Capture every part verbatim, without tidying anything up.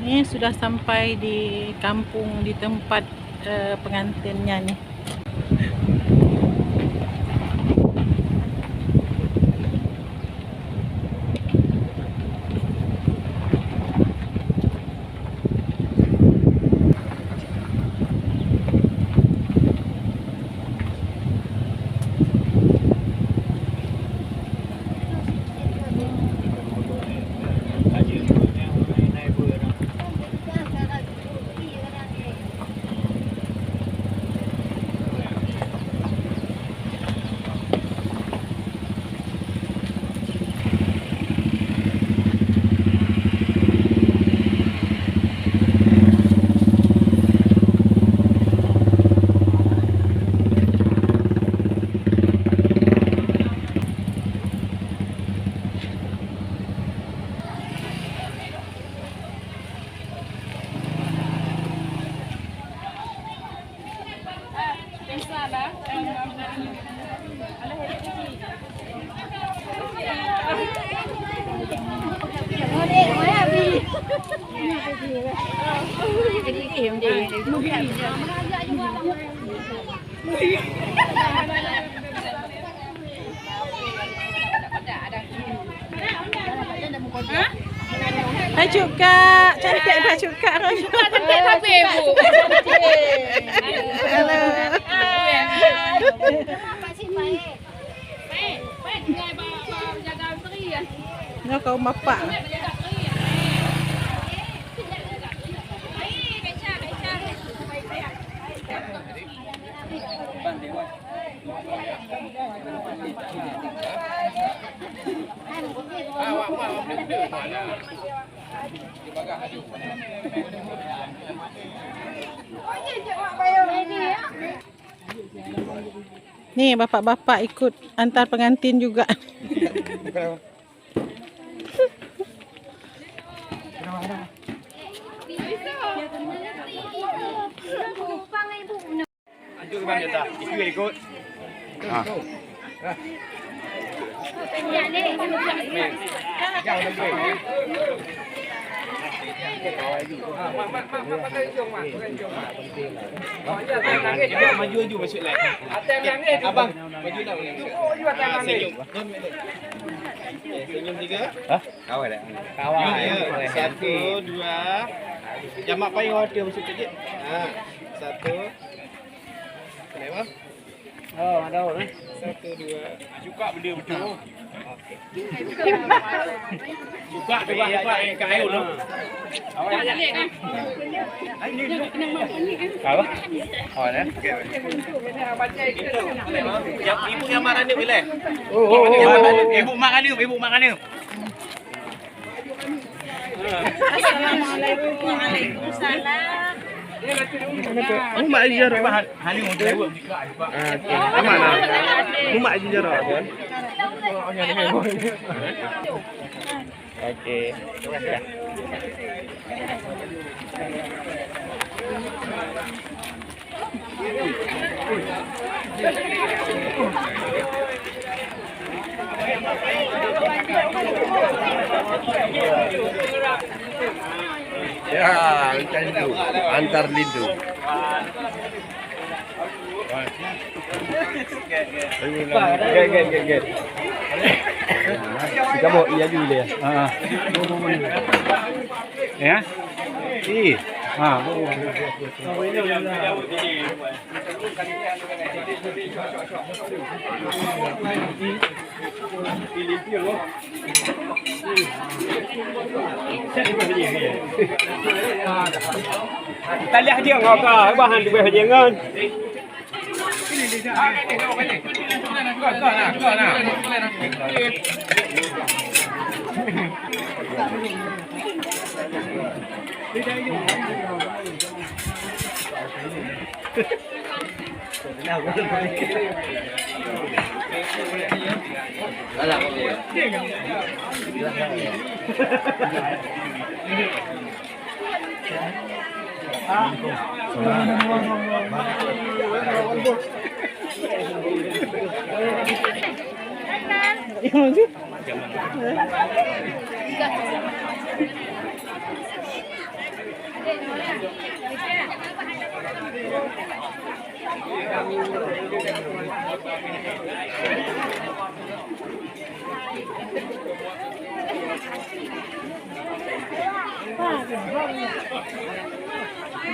Ni sudah sampai di kampung, di tempat, eh, pengantinnya ni. Bacut kak, cantik bacut kak. Bacut kak cantik tapi, Bu. Halo. Hai. Nyoe kaum bapak. Ni bapak-bapak ikut antar pengantin juga. Maju, maju, masuk lah. Abang, maju lah. Senyum. Senyum tiga. Hah? Kawai dah. Kawai. Satu, dua. Jamak payung ada masuk sikit. Ha. Satu. Kenapa? Oh, ada orang. Satu, dua. Juga benda betul. Juga, juga, juga, eh, kat air tu. Apa? Oh, ya. Ibu yang marah ni bila? Oh, oh, oh, oh. Ibu mak kandung, ibu mak kandung. Assalamualaikum. Waalaikumsalam. Umat Aziz Jaro. Ah, okey. Aman lah. Umat Aziz Jaro. Okey. Ya, antar lindu. Antar lindu. Get, get, get, get. Kamu iya dulu ya. Ha. Ya? Ih. Ha. Taliah dia ngau ka, bahan tu beh jengan.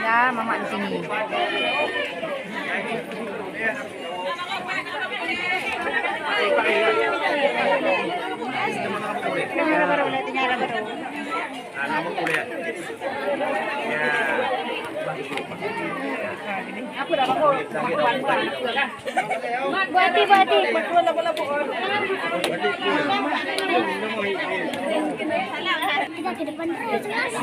Ya, mamak di sini. Buati, buati. Kita ke depan terus, Mas.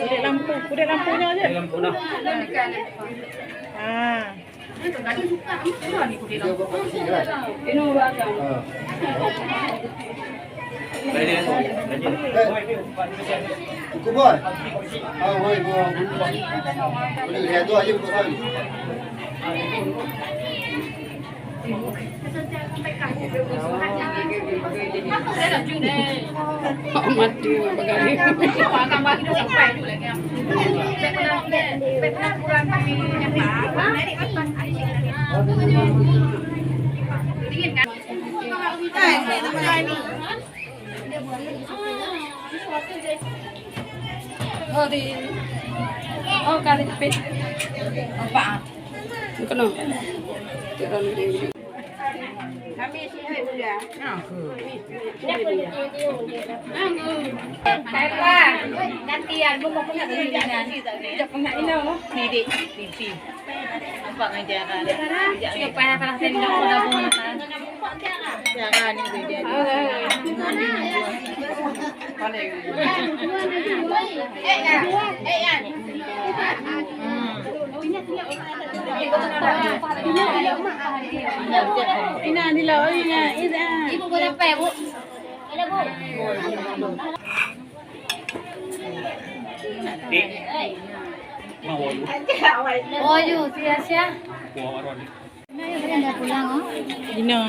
Udép lampu, udép lampu nyoe je. Lampu nah. Ha. Buku boy. Ah, woi, gua. Boleh lihat tu aja buku boy. Mati, bagari. Oh, di, oh, kali pit. Apa? Kena. Turun di. Kami sihai muda. Gantian, bukan pernah gantian. Tidak pernah ini. Didik, didik. Nampak ngajar kan? Siapa yang salah sendok, dah pun. Cara ni beda. Ina, di lawa, ina, ina. Ibu boleh apa ya, Bu? Ada, Bu. Dik. Mau. Oh, yu, sia-sia. Ina.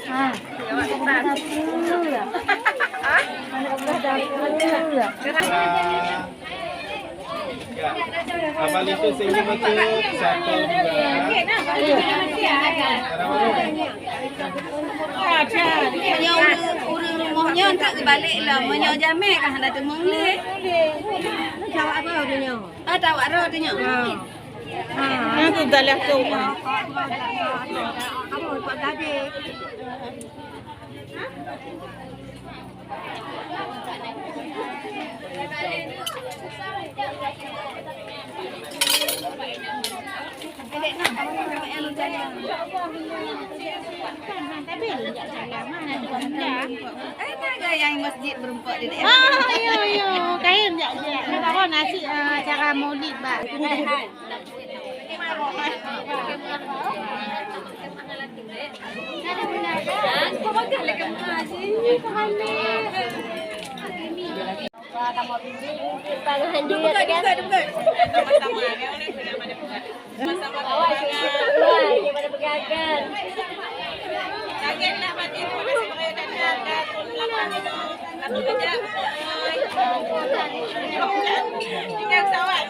Ah, anak buah dapur. Abang itu sini betul, satu, dua. Meunyoe ureueng, ureueng rumoh nyoe tak geubalek lom, meunyoe jamé ka hana teumeung lé. Jawab apa tu nyoe? Ah, tak wak roh tu nyoe. Ha. Ha, tu dalam tu. Apa buat tadi? Eh, na gaya masjid berempat di daerah. Ah, yo, yo. Kain jak, jak. Nak tahu nasi, ah, cara maulid, Pak. Awak suka, suka, suka. Awak suka, suka. Tinggal pesawat.